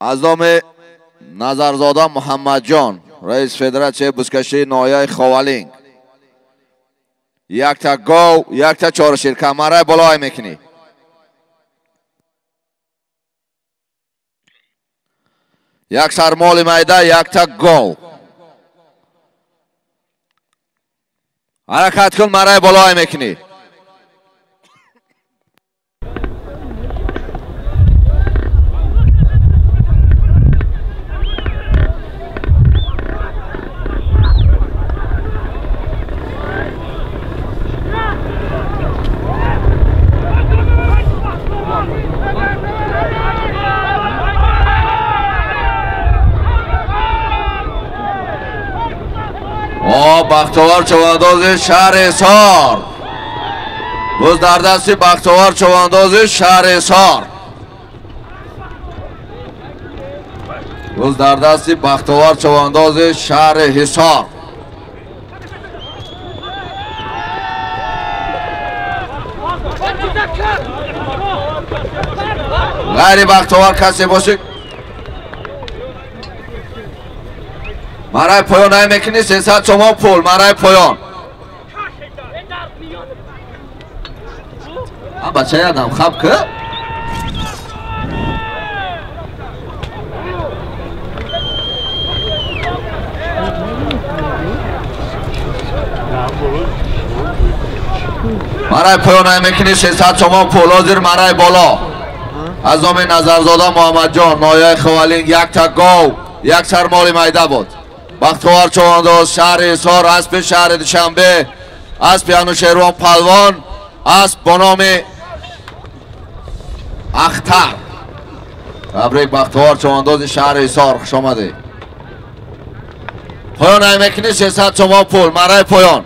Аз номи Назарзода Муҳаммадҷон, раис федератсияи бузкашии ноҳияи Ховалинг. Якта гов, якта чоршир. Камарай болоай мекунӣ. Як сармоли майда, якта гов. Ҳаракат кун, марай болоай мекунӣ. Бахтовар чавандози шаҳри Ҳисор. Боз дар дасти Бахтовар чавандози шаҳри Ҳисор. Боз дар дасти Бахтовар чавандози шаҳри Ҳисор. Ғайри Бахтовар касе бошед, марай поён ай мекунӣ 300 сомон пул, марай поён. А бача ядам хаб ки? Марай поён ай мекунӣ 300 сомон пул, ҳозир марай боло. Аз номи Назарзода Муҳаммадҷон, ноҳияи Ховалинг, якта гов, як сармоли майда буд. Бахтовар чавандоз шаҳри Ҳисор, аспи шаҳри Душанбе, аспи Анушервон Палвон, асп бо номи Ахтар. Табрик Бахтовар чавандози шаҳри Ҳисор, хуш омадед. Поён ай мекунӣ 300 сомон пул, марай поён.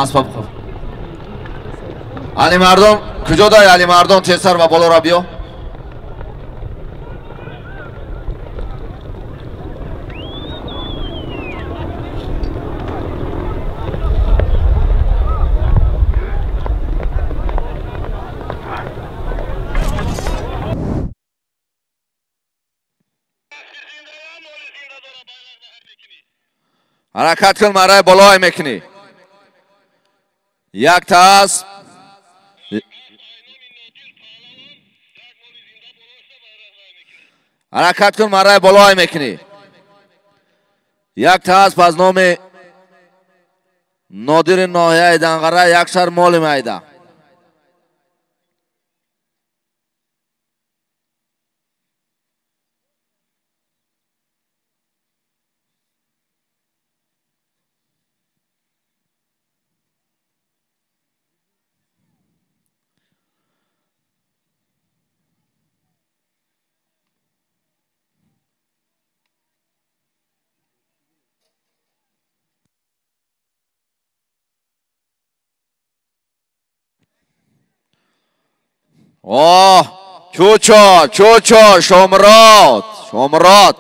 Аспа бихоб. Алимардон куҷо дай? Алимардон тезтар ва боло ра биё. Ҳаракат кун, марай болоай мекунӣ. Якта асп, ҳаракат кун, марай болоай мекунӣ. Якта асп аз номи Нодири ноҳияи Данғара, як сар моли майда. Оҳ, Чучо, Чучо, Шомрод, Шомрод.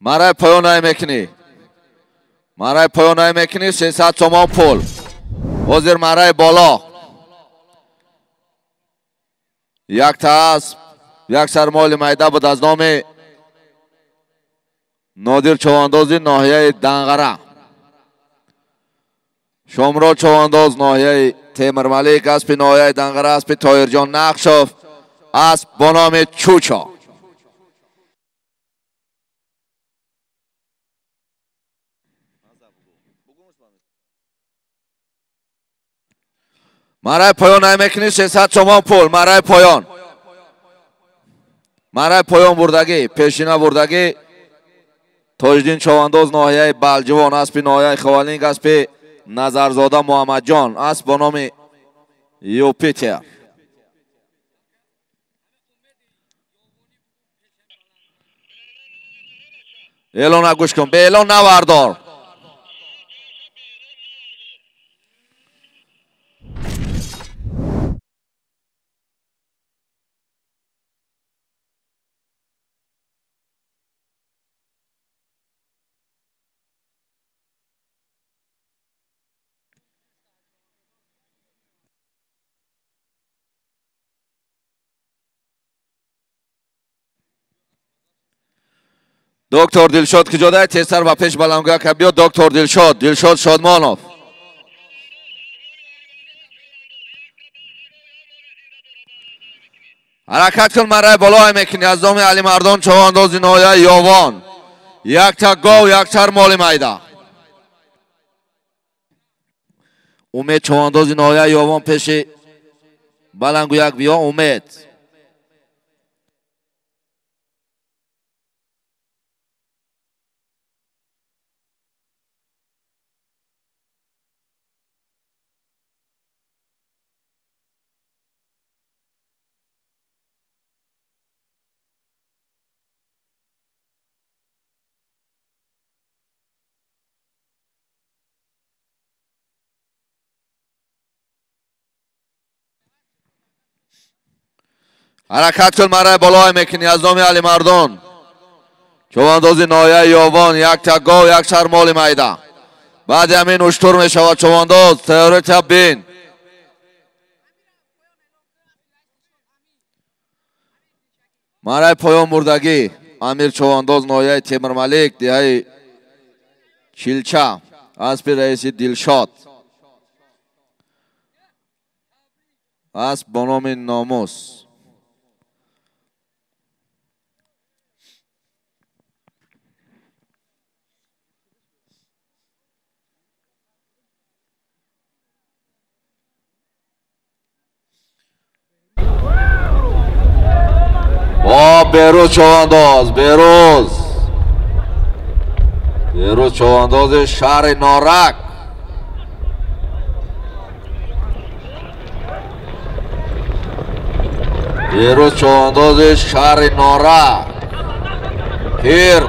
Марай поён ай мекунӣ. Марай поён ай мекунӣ 300 сомон пул. Ҳозир марай боло. Якта асп, як сар моли майда буд аз номи Нодир чавандози ноҳияи Данғара. Шомрод чавандоз ноҳияи Темирмалик, аспи ноҳияи Данғара, аспи Тоирҷон Нақшов, асп бо номи Чучо. Марай поён ай мекунӣ 300 сомон пул, марай поён. Марай поён бурдагӣ, пешина бурдагӣ Тоҷиддин чавандоз ноҳияи Балҷувон, аспи ноҳияи Ховалинг, аспи Назарзода Муҳаммадҷон, асп бо номи Юпитер. Эълон гӯш кун, бе эълон навардор. Доктор Дилшод куҷодай? Тезтар ба пеш баландгӯяк биё. Доктор Дилшод, Дилшод Шодмонов. Ҳаракат кун, марай болои мекунӣ. Аз номи Алимардон човандози ноҳияи Ёвон. Якта гов, як сар моли майда. Умед човандози ноҳияи Ёвон пеши баландгӯяк биё. Умед. Ҳаракат кун, марай болой мекунӣ. Аз номи Алимардон човандози ноҳияи Ёвон, якта гов, як сар моли майда. Баъди ҳамин уштур мешавад човандоз. Тайёрӣ бин. Марай поён бурдагӣ Амир човандоз ноҳияи Темурмалик, деҳаи Чилча, аспи раиси Дилшод, асп бо номи Номус. О, Берӯз човандоз, Берӯз. Берӯз човандози шаҳри Норак. Берӯз човандози шаҳри Норак. Пир.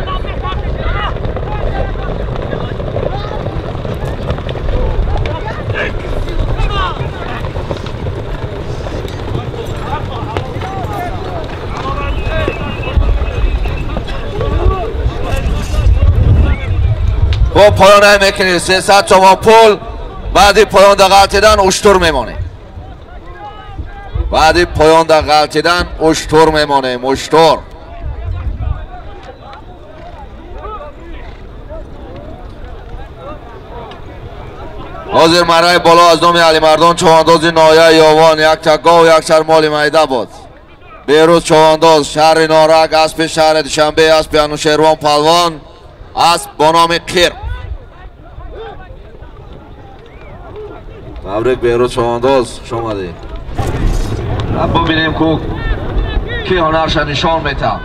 Хуб, поён мекунӣ. 300 сомон пул. Баъди поёнда ғалтидан уштур мемонем. Баъди поёнда ғалтидан уштур мемонем. Уштур. Ҳозир марай боло аз номи Алимардон човандози ноҳияи Ёвон, якта гов, як сар моли майда буд. Берӯз човандоз шаҳри Норак, аспи шаҳри Душанбе, аспи Анушервон Палвон, асп бо номи Қир. Табрик Берӯз човандоз, хуш омадӣ. Бубинем ку ки ҳунарша нишон метаҳад.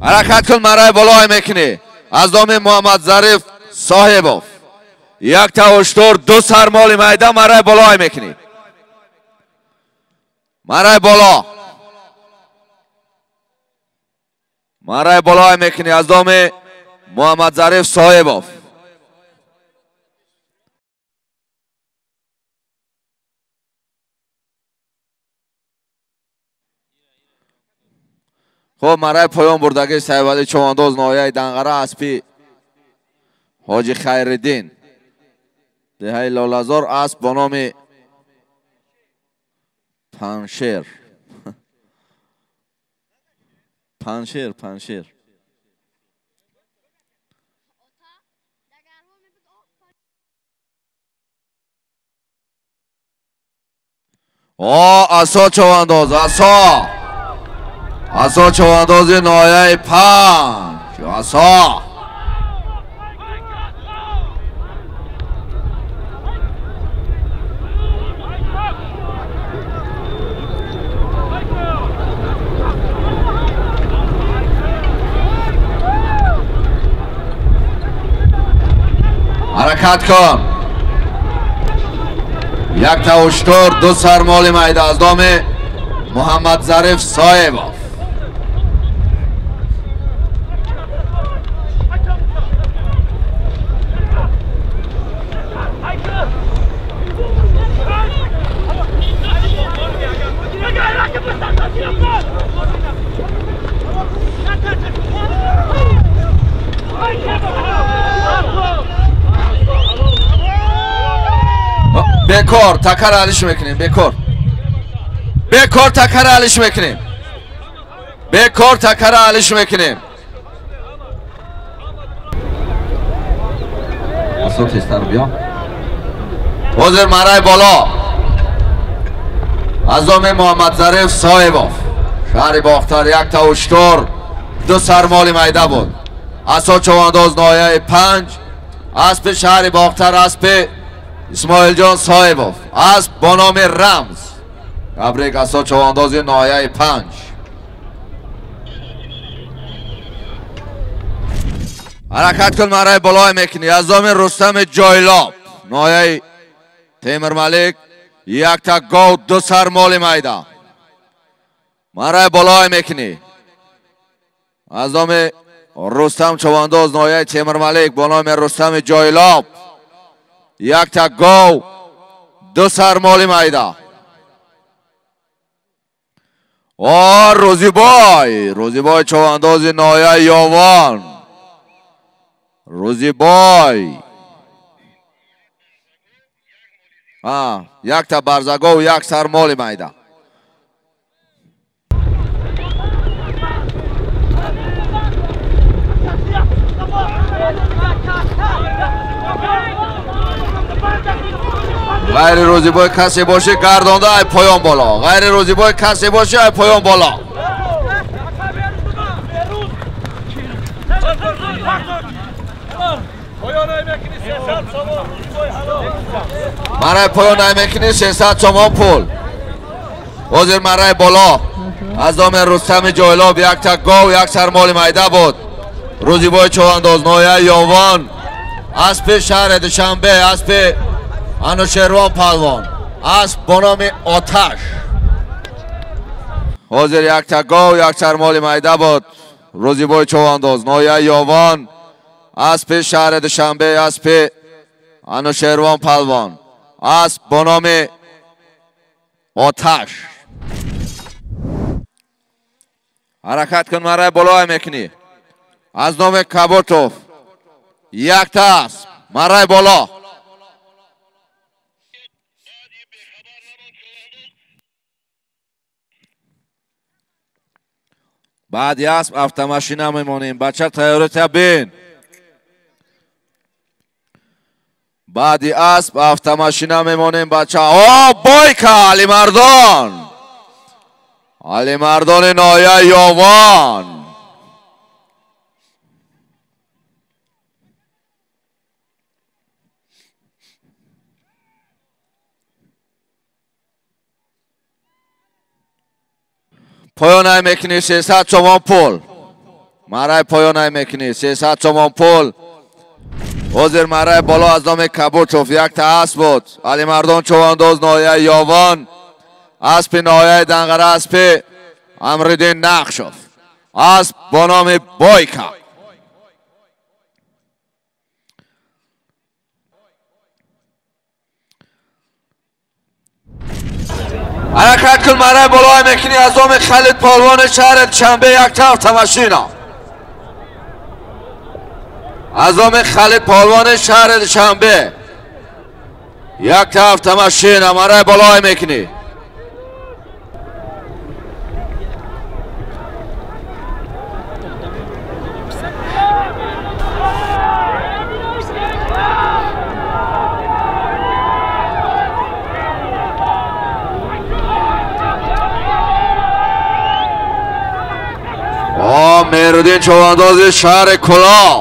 Ҳаракат кун, марай болой мекунӣ. Аз номи Муҳаммад Зариф Соҳибов. Якта уштур, ду сар моли майда, марай болой мекунӣ. Марай боло. Марай болой мекунӣ аз номи Муҳаммад Зариф Соҳибов. Хуб, марай поён бурдагӣ Сайвали човандоз ноҳияи Данғара, аспи Ҳоҷи Хайриддин, деҳаи Лолазор, асп бо номи Паншер. Паншер, Паншер. О, асо човандоз, асо. Асо човандози ноҳияи Панҷ, асо. Ҳаракат кун. Якта уштур, ду сар моли майда аз номи Муҳаммад Зариф Соибов. Бекор такар алиш мекунем, бекор. Бекор такар алиш мекунем. Бекор такар алиш мекунем. Асо тезтар биё. Ҳозир марай боло. Аз номи Муҳаммад Зариф Соибов. Шаҳри Бохтар якта уштур, ду сар моли майда буд. Асо човандоз ноҳияи 5, аспи шаҳри Бохтар, аспи Исмоилҷон Соибов, асп бо номи Рамз. Табрик асо човандози ноҳияи 5. Ҳаракат кун, марай болой мекунӣ. Аз номи Рустами Ҷойлоб, ноҳияи Темирмалик, якта гов, ду сар моли майда. Марай болой мекунӣ. Аз номи Рустам човандоз ноҳияи Темирмалик бо номи Рустами Ҷойлоб, якта гов, ду сар моли майда. О, Рӯзибой, Рӯзибой човандози ноҳияи Ёвон. Рӯзибой. Якта барзагов, як сар моли майда. Ғайри Рӯзибой касе боши гардонда ай поён боло. Ғайри Рӯзибой касе боши ай поён боло. Марай поён ай мекунӣ 300 сомон пул. Ҳозир марай боло. Аз номи Рустами Ҷойлоб якта гов, як сар моли майда буд. Рӯзибой човандоз ноҳияи Ёвон, аспи шаҳри Душанбе, аспи Анушервон палвон, асп бо номи Оташ. Ҳозир якта гов, як сар моли майда буд. Рӯзибой човандоз ноҳияи Ёвон, аспи шаҳри Душанбе, аспи Анушервон палвон, асп бо номи Оташ. Ҳаракат кун, марай болой мекунӣ. Аз номи Каботов якта асп, марай боло. Баъди асп автомашина мемонем. Бача тайёрита бин. Баъди асп автомашина мемонем, бача. О, бойка Алимардон. Алимардони ноҳияи Ёвон. Поён ай мекунӣ 300 сомон пул. Марай поён ай мекунӣ 300 сомон пул. Ҳозир марай боло аз номи Кабутов якта асп буд. Алимардон човандоз ноҳияи Ёвон, аспи ноҳияи Данғара, аспи Амриддин Нақшов, асп бо номи Бойка. Ҳаракат кун, марай болой мекунӣ. Аз номи Халид полвони шаҳри Душанбе якта автомашина. Аз номи Халид полвони шаҳри Душанбе якта автомашина. Марай болой мекунӣ. Меҳруддин човандози шаҳри Кӯлоб.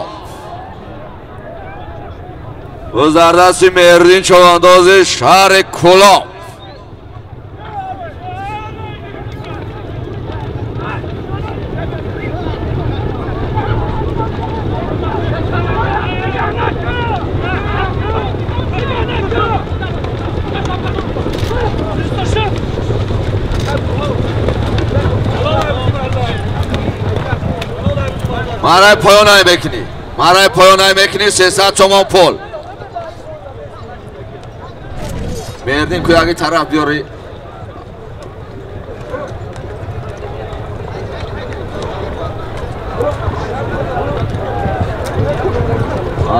Ӯ дар дасти Меҳруддин човандози шаҳри Кӯлоб. Марай поёнай мекунӣ. Марай поёнай мекунӣ 300 сомон пул. Меҳрдин куяги тараф биёри.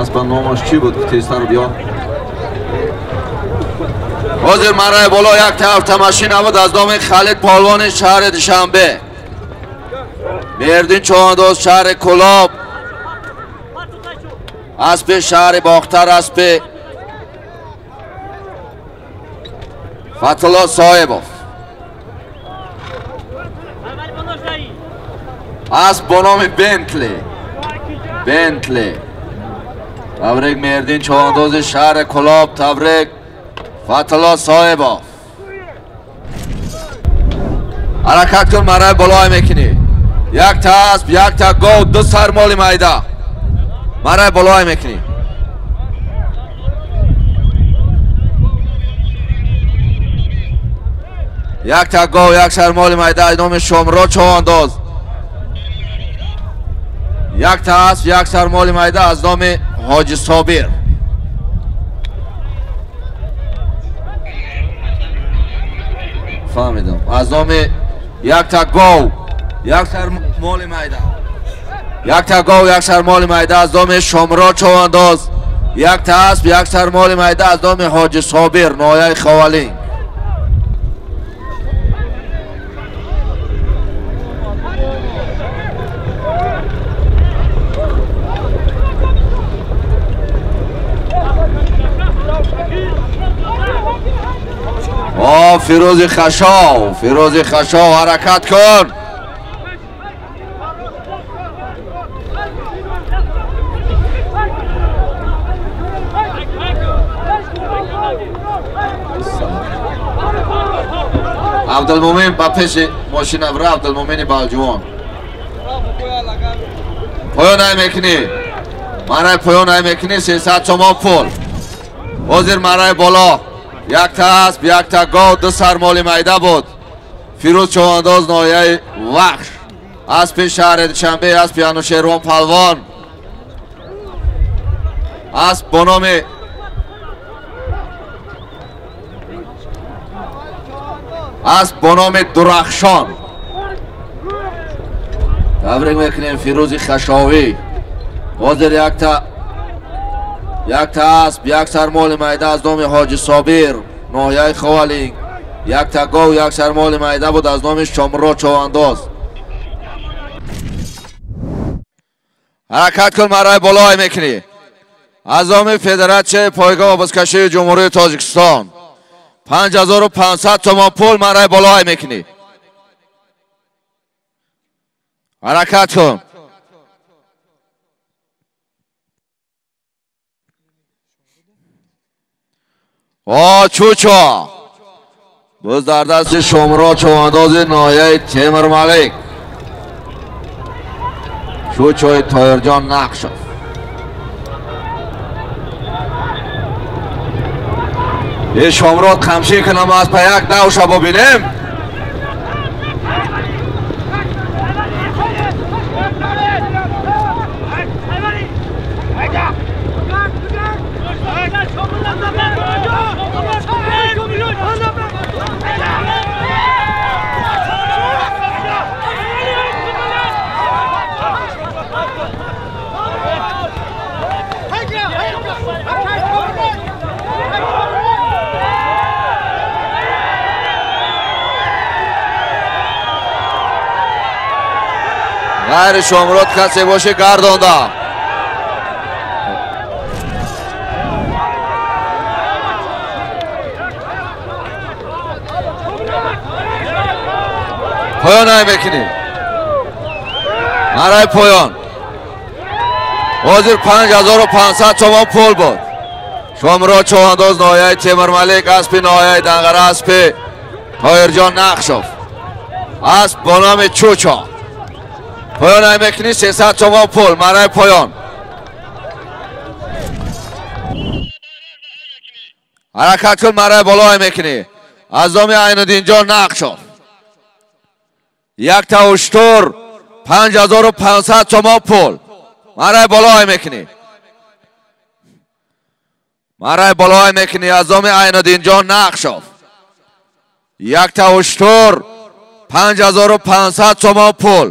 Аспа номаш чӣ буд? Тезтар биё. Ҳозир марай боло як тараф тамашина буд аз номи Халид Полвони шаҳри Душанбе. Меҳрдин Човандоз шаҳри Кӯлоб. Аспи шаҳри Бохтар, аспи Фатулло Соҳибов. Асп бо номи Бентли. Бентли. Табрик Меҳрдин Човандози шаҳри Кӯлоб, табрик Фатулло Соҳибов. Ҳаракат кун, марай болой мекунӣ. Як та асп, як та гов, ду сар моли майда. Марай болой мекунӣ. Як та гов, як сар моли майда аз номи Шомро Човандоз. Як та асп, як сар моли майда аз номи Ҳоҷи Собир. Фаҳмидам. Аз номи як та гов, як сар моли майда. Як та гов, як сар моли майда аз номи Шомро Човандоз. Як та асп, як сар моли майда аз номи Ҳоҷи Собир, ноҳияи Ховалинг. О, Фирӯзи Хашов, Фирӯзи Хашов, ҳаракат кун. Абдулмумин ба пеши мошина бира, Абдулмумини Балҷувон. Поёнай мекунӣ. Марай поёнай мекунӣ 300 сомон пул. Ҳозир марай боло. Як та асп, як та гов, ду сар моли майда буд. Фирӯз Човандоз ноҳияи Вахш. Аспи шаҳри Душанбе, аспи Анушервон Палвон. Асп бо номи асп бо номи Дурахшон. Табрик мекунем Фирӯзи Хашовӣ. Ҳозир як та асп, як сар моли майда аз номи Ҳоҷи Собир, ноҳияи Ховалинг. Як та гов, як сар моли майда буд аз номи Шомро Човандоз. Ҳаракат кун, марай болой мекунӣ. Аз номи Федератсияи пойгоҳ бузкашии Ҷумҳурии Тоҷикистон 5500 сомон пул, марай болой мекунӣ. Ҳаракат кун. О, Чучо! Боз дар дасти Шомро Човандози ноҳияи Темурмалик. Чучои Тоирҷон Нақшов. Е Шомрод қамшӣ кунам аз па як давша бубинем. Ғайри Шомрод касе боше гардонда. Поёнай мекунӣ. Марай поён. Ҳозир 5500 сомон пул буд. Шомрод Човандоз ноҳияи Темурмалик, аспи ноҳияи Данғара, аспи Тоирҷон Нақшов. Асп бо номи Чучо. Поёнай мекунӣ 300 сомон пул, марай поён. Ҳаракат кун, марай болой мекунӣ. Аз номи Айнуддинҷон Нақшов. Як та уштур, 5500 сомон пул. Марай болои мекунӣ. Марай болои мекунӣ аз доми Айнуддинҷон Нақшов. Якта уштур 5500 сомон пул.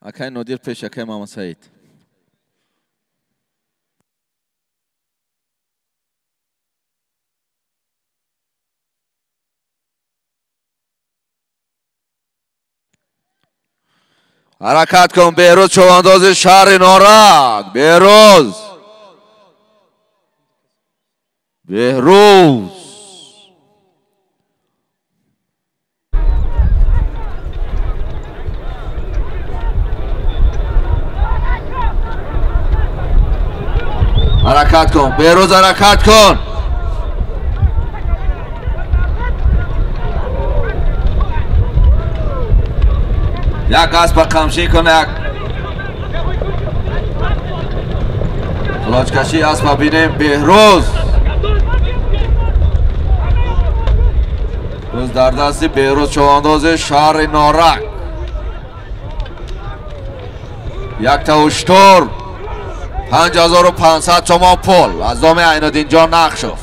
Акай Нодир пеш акай Мамад Саид. Ҳаракат кун Беҳрӯз чӯвандози шаҳри Норак. Беҳрӯз. Беҳрӯз. Ҳаракат кун Беҳрӯз, ҳаракат кун. Як асп қамшӣ кун, як кулочкашӣ асп бинем. Беҳрӯз рӯз дар дасти Беҳрӯз чӯвандози шаҳри Норак. Якта уштур 5500 сомон пул аз доми Айнуддинҷон Нақшов.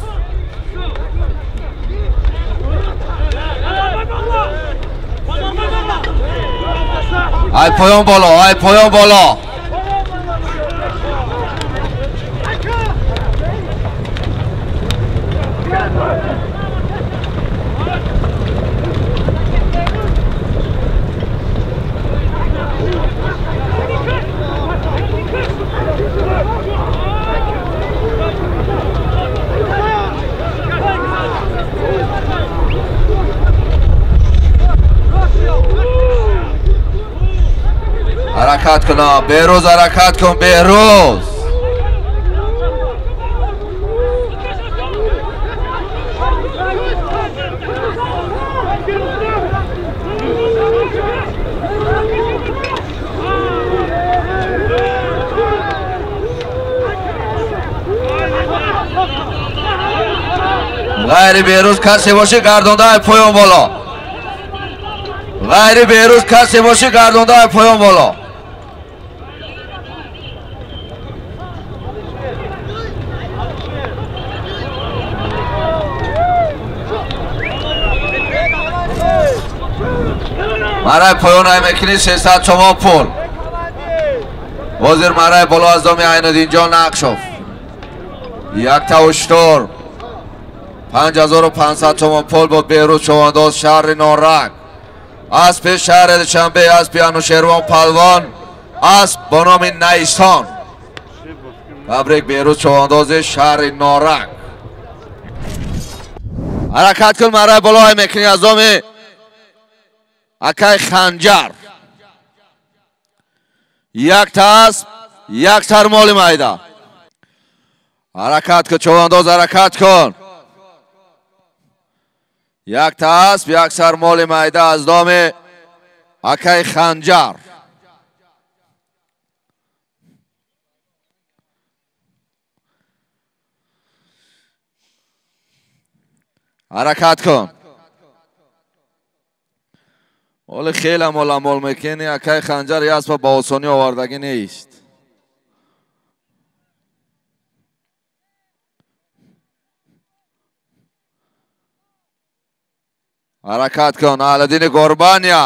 Ай поён боло, ай поён боло. Ҳаракат кун Беҳрӯз, ҳаракат кун Беҳрӯз. Ғайри Беҳрӯз касе бошӣ гардонда ай поён боло. Ғайри Беҳрӯз касе бошӣ гардонда ай поён боло. Марай поён ай мекунӣ 300 сомон пул. Ҳозир марай боло аз доми Айнуддинҷон Нақшов. Якта уштур 5500 сомон пул буд. Беҳрӯз чӯвандоз шаҳри Норак. Аспи шаҳри Душанбе, аспи Анушервон Палвон, асп бо номи Найсон. Табрик Беҳрӯз чӯвандози шаҳри Норак. Ҳаракат кун марай боло ай мекунӣ аз доми акай Ханҷар. Якта асп, як сар моли майда. Ҳаракат кун чӯвандоз, ҳаракат кун. Якта асп, як сар моли майда аз доми акай Ханҷар. Ҳаракат кун. Оли хеле моламол мекунӣ, акай Ханҷар аспа ба осонӣ овардагӣ нест. Ҳаракат кун Аҳлиддини Горбания.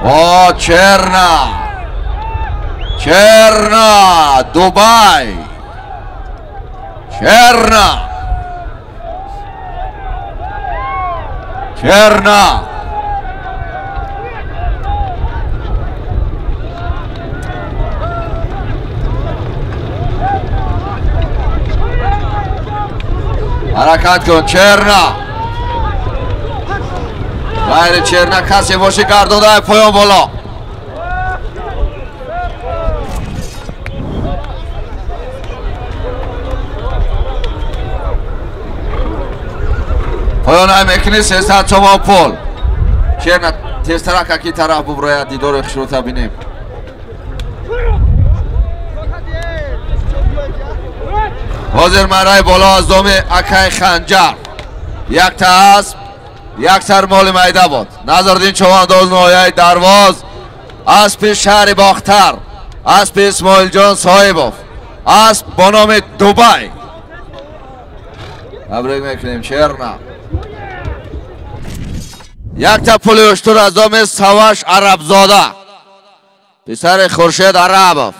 О, Черна! Черна! Дубай! Черна! Черна! Ҳаракат кун Черна. Ғайри Черна касе боши гардонда поён боло. Поён ай мекунӣ 300 сомон пул. Черна тезтарак аки тараф буброяд дидори хушрута бинем. Ҳозир мараи боло аз доми акай Ханҷар. Якта асп, як сар моли майда буд. Назардин Човандоз ноҳияи Дарвоз, аспи шаҳри Бохтар, аспи Исмоилҷон Соҳибов, асп бо номи Дубай. Табрик мекунем Черна. Якта пули уштур аз доми Саваш Арабзода, писари Хуршед Арабов.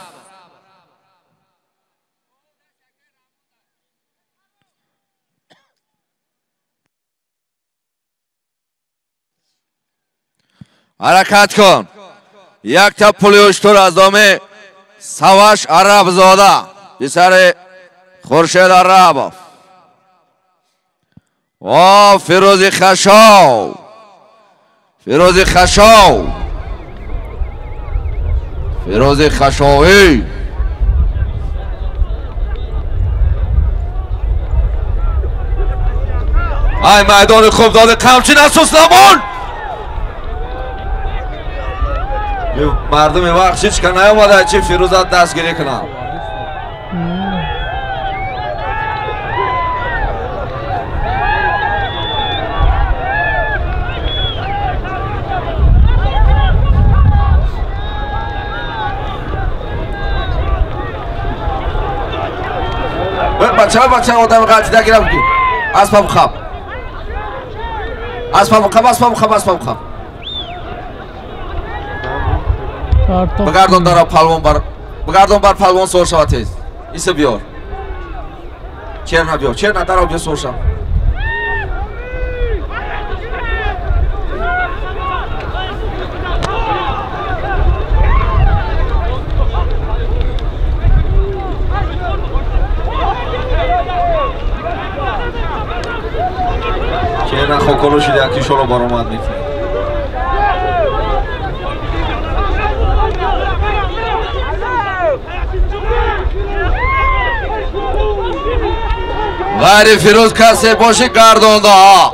Ҳаракат кун. Якта пули уштур аз доми Саваш Арабзода, писари Хуршед Арабов. О, Фирӯзи Хашов. Фирӯзи Хашов. Фирӯзи Хашовӣ. Ай майдони хуб доди қамчин асос намон. Мардуми вақт ҳеч ка наомада чи Фирӯзат дастгирӣ кунам. Бача бача одам қалтида гирам ки. Аспам хаб. Аспам хаб, аспам хаб, аспам хаб. Бигардон дара палвон бар. Бигардон бар палвон сор шава тез. Иса биёр. Черна биёр. Черна дара биё сор шав. Черна хоколо шида яки шоро баромад мекунад. Ғайри Фирӯз касе боши гардонда.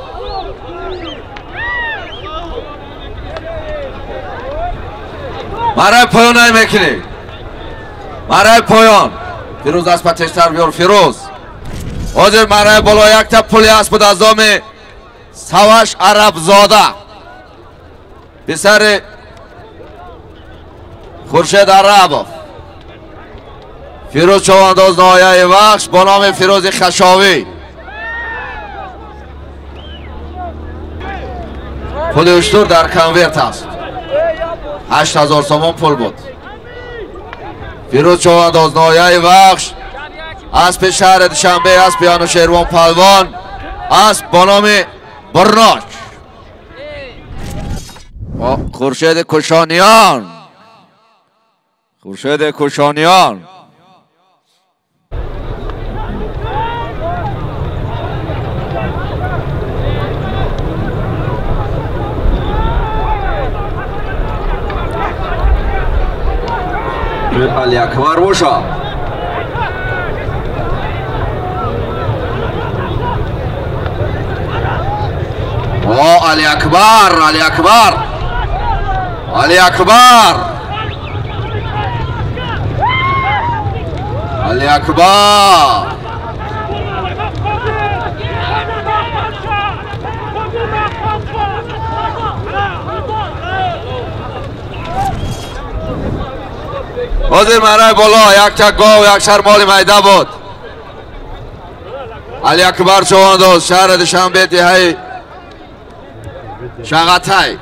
Марай поён ай мекунӣ. Марай поён. Фирӯз аспа тезтар биёр Фирӯз. Ҳозир марай боло якта пули асп буд аз доми Саваш Арабзода, писари Хуршед Арабов. Фирӯз Човандоз ноҳияи Вахш бо номи Фирӯзи Хашовӣ. Пули уштур дар конверт аст. 8000 сомон пул буд. Фирӯз Човандоз ноҳияи Вахш, аспи шаҳри Душанбе, аспи Анушервон Палвон, асп бо номи Бурноч. Хуршед Кушониён. Хуршед Кушониён. Алиакбар боша. О, Алиакбар, Алиакбар, Алиакбар, Алиакбар. Ҳозир марай боло якта гов, як шар моли майда буд. Алиакбар Човандоз, шаҳри Душанбе, деҳаи Шағатай.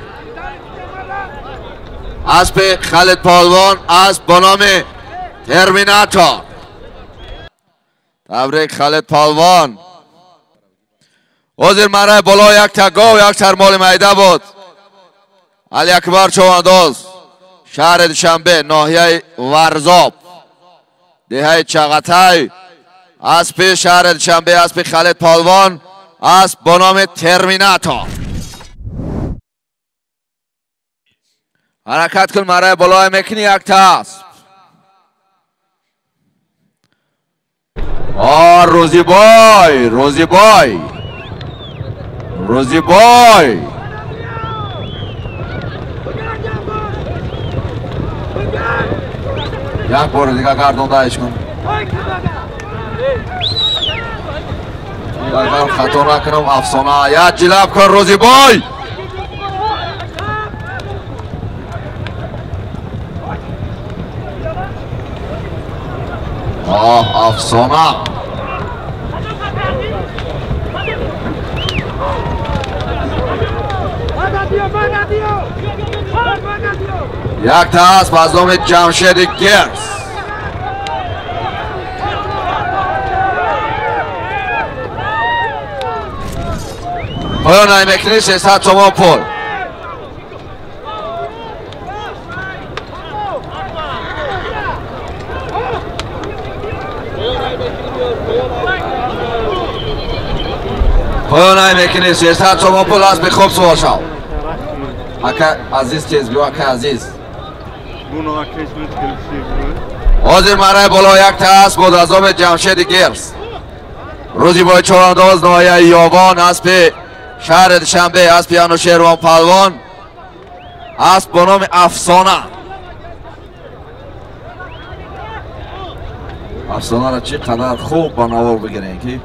Аспи Халид Полвон, асп бо номи Терминатор. Табрик Халид Полвон. Ҳозир марай боло якта гов, як шар моли майда буд. Алиакбар Човандоз, шаҳри Душанбе, ноҳияи Варзоб, деҳаи Чағатай, اسب شهر دوشنبه، اسب خالد پالوان، اسب با نام ترمیناتور. حرکت کن مرای بالای میکنی یک تا اسب. آه روزی بای، روزی بای، روزی بای. یک بار دیگه گردوندهش کن. اگر خطا نکنم افسانه. یک جلب کن روزی بای. آه افسانه. یک تا اسب از نام جمشید گرس. پایان نمیکنی 300 تومان پول. پایان نمیکنی 300 تومان پول. اسب خوب سوار شو. اکا عزیز تیز بیا، اکا عزیز. حاضر مرای بالا یک تا اسب بود از نام جمشید گرس. روزی بای چهارانداز ناحیه یاوان، اسب شهر دوشنبه، اسب انوشیروان پهلوان، اسب با نام افسانه. افسانه را چه قدر خوب با نوار بگیرین که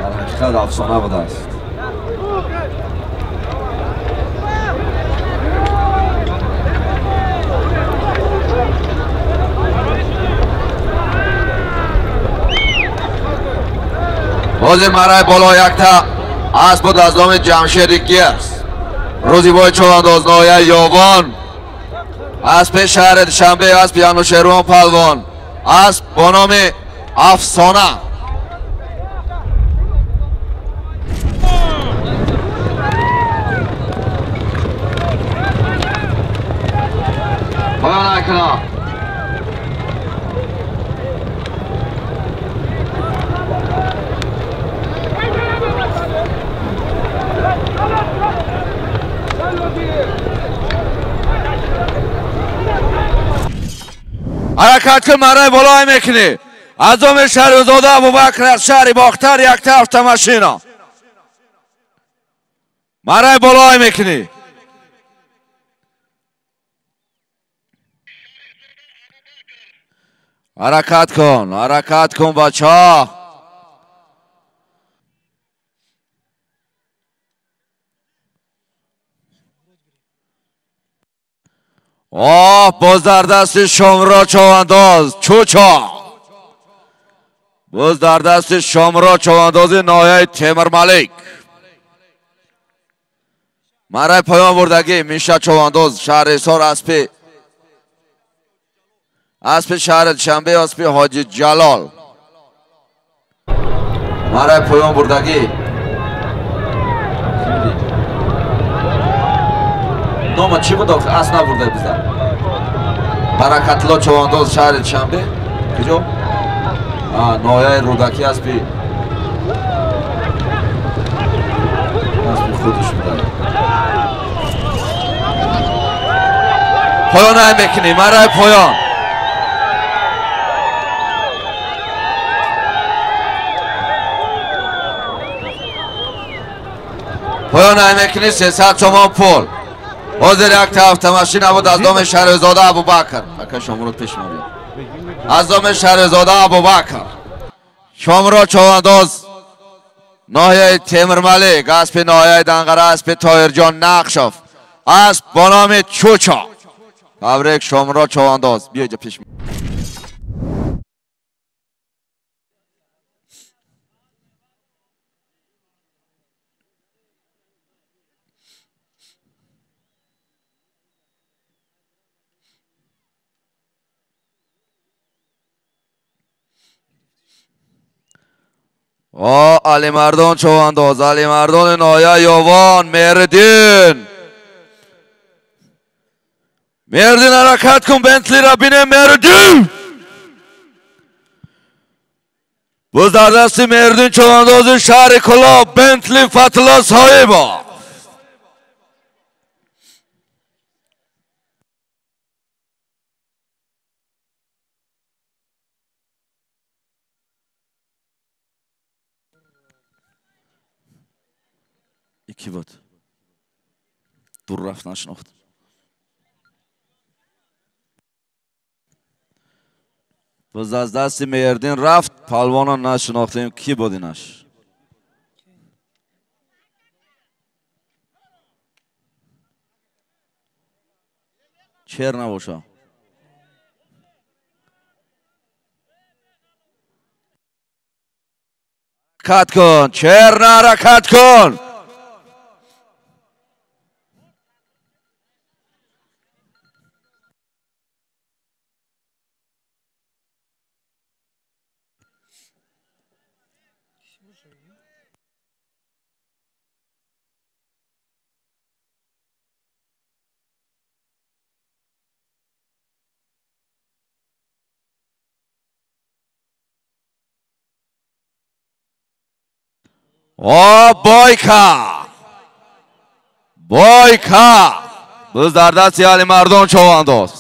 در حقیقت افسانه بوده است. حاضر مرای بالا یک تا اسب بود از نام جمشید گرس. روزی بای چهارانداز ناحیه یاوان، اسب شهر دوشنبه، اسب انوشیروان پهلوان، اسب با نام افسانه. پایان نکنم. حرکت کن مرای بالای میکنی. از نام شهرزاده ابوبکر از شهر باختر یک تا اتوماشینا. مرای بالای میکنی. حرکت کن، حرکت کن بچه. آه باز در دست شمرا چوانداز چوچا. باز در دست شمرا چوانداز ناحیه تیمور ملک. مرای پایان بردگی میشه چوانداز شهر حصار، اسب اسب شهر دوشنبه، اسب حاجی جلال. مرای پایان بردگی نام چی بود؟ اصلا نبرده بزن. برکتلا چوانداز شهر دوشنبه کجا؟ ناحیه رودکی، اسب خودش بوده. پایان نمیکنی مرای پایان. پایان نمیکنی 300 تومان پول. حاضر یک تا اتوماشین بود از نام شهرزاده ابوبکر. اکا شما رو پیش ما بیا. از نام شهرزاده ابوبکر. شما چوانداز ناحیه تیمور ملک، اسب ناحیه دنقره، اسب طاهرجان نقشاف، اسب با نام چوچا. تبریک شما چوانداز. بیا اینجا پیش ما. آه علی مردان چوانداز، علی مردان ناحیه یاوان، مردین. مردین حرکت کن، بنتلی را بینه. مردین Боз дар дасти Меҳриддин човандози шаҳри Кӯлоб Бентли Фатулло Соҳибов. Ики буд? Дур рафт, нашинохт. Боз аз дасти Меҳриддин рафт, палвона нашинохтем, ки буд инаш? Чер набоша. Ҳаракат кун, чер ҳаракат кун. О, бойка! Бойка! Боз дар дасти Алимардон човандоз.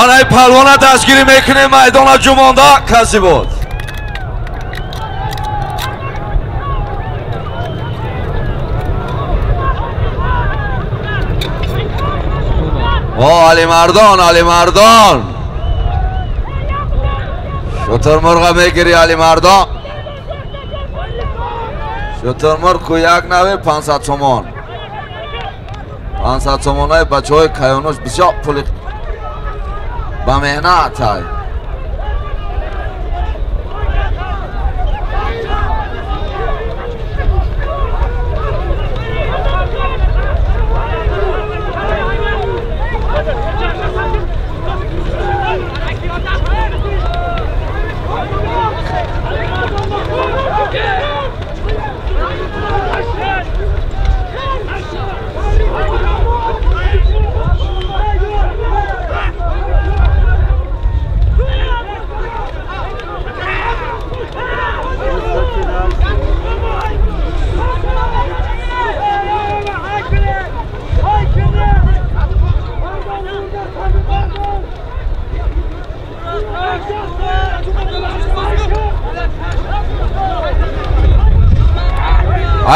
Анаи палвона дастгирӣ мекунем, майдона ҷумонда касе буд. О, Алимардон, Алимардон! Шутурмурға мегири, Алимардон. Шутурмурғ ку як нави 500 сомон. 500 сомонаи бачаҳои каёнош бисёр пули ба меҳнат ай.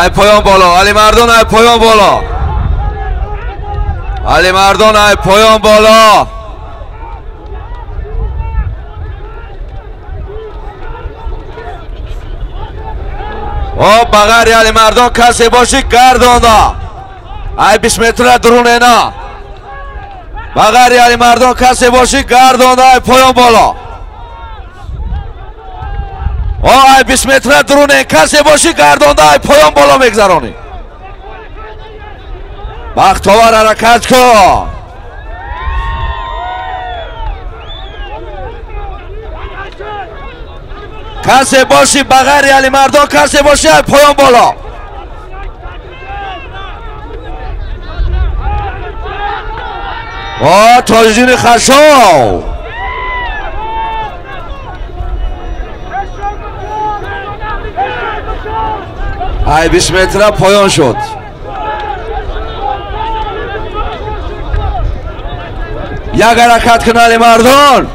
Ай поён боло, Алимардон, ай поён боло. Алимардон, ай поён боло. О, ба ғайри Алимардон касе боши гардонда. Ай 20 метра дурун ена. Ба ғайри Алимардон касе боши гардонда, ай поён боло. О, ай 20 метра дуруне, касе боши гардонда, ай поён боло мегзаронӣ. Бахтовар ҳаракат кун. Касе боши ба ғайри Алимардон, касе боши ай поён боло. О, Тоҷиддини Хашов. Ай 20 метра поён шуд. Як ҳаракат кун, Алимардон.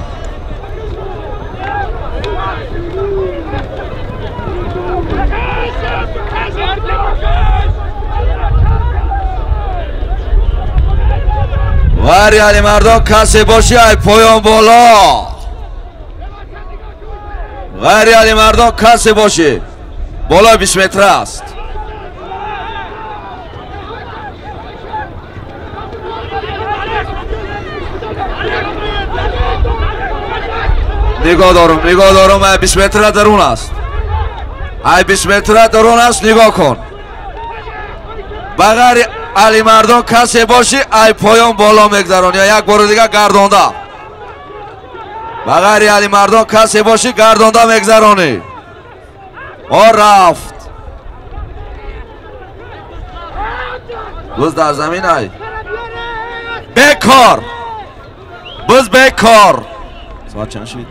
Ғайри Алимардон касе боши ай поён боло. Ғайри Алимардон касе боши болои 20 метра аст. Нигоҳ дорум, нигоҳ дорум, ай 20 метра дарун аст. Ай 20 метра дарун аст, нигоҳ кун. Ба ғайри Алимардон касе боши ай поён боло мегзаронӣ, як бори дига гардонда. Ба ғайри Алимардон касе боши гардонда мегзаронӣ. О, рафт. Буз дар замин ай. Бекор. Буз бекор. Соат чанд шид?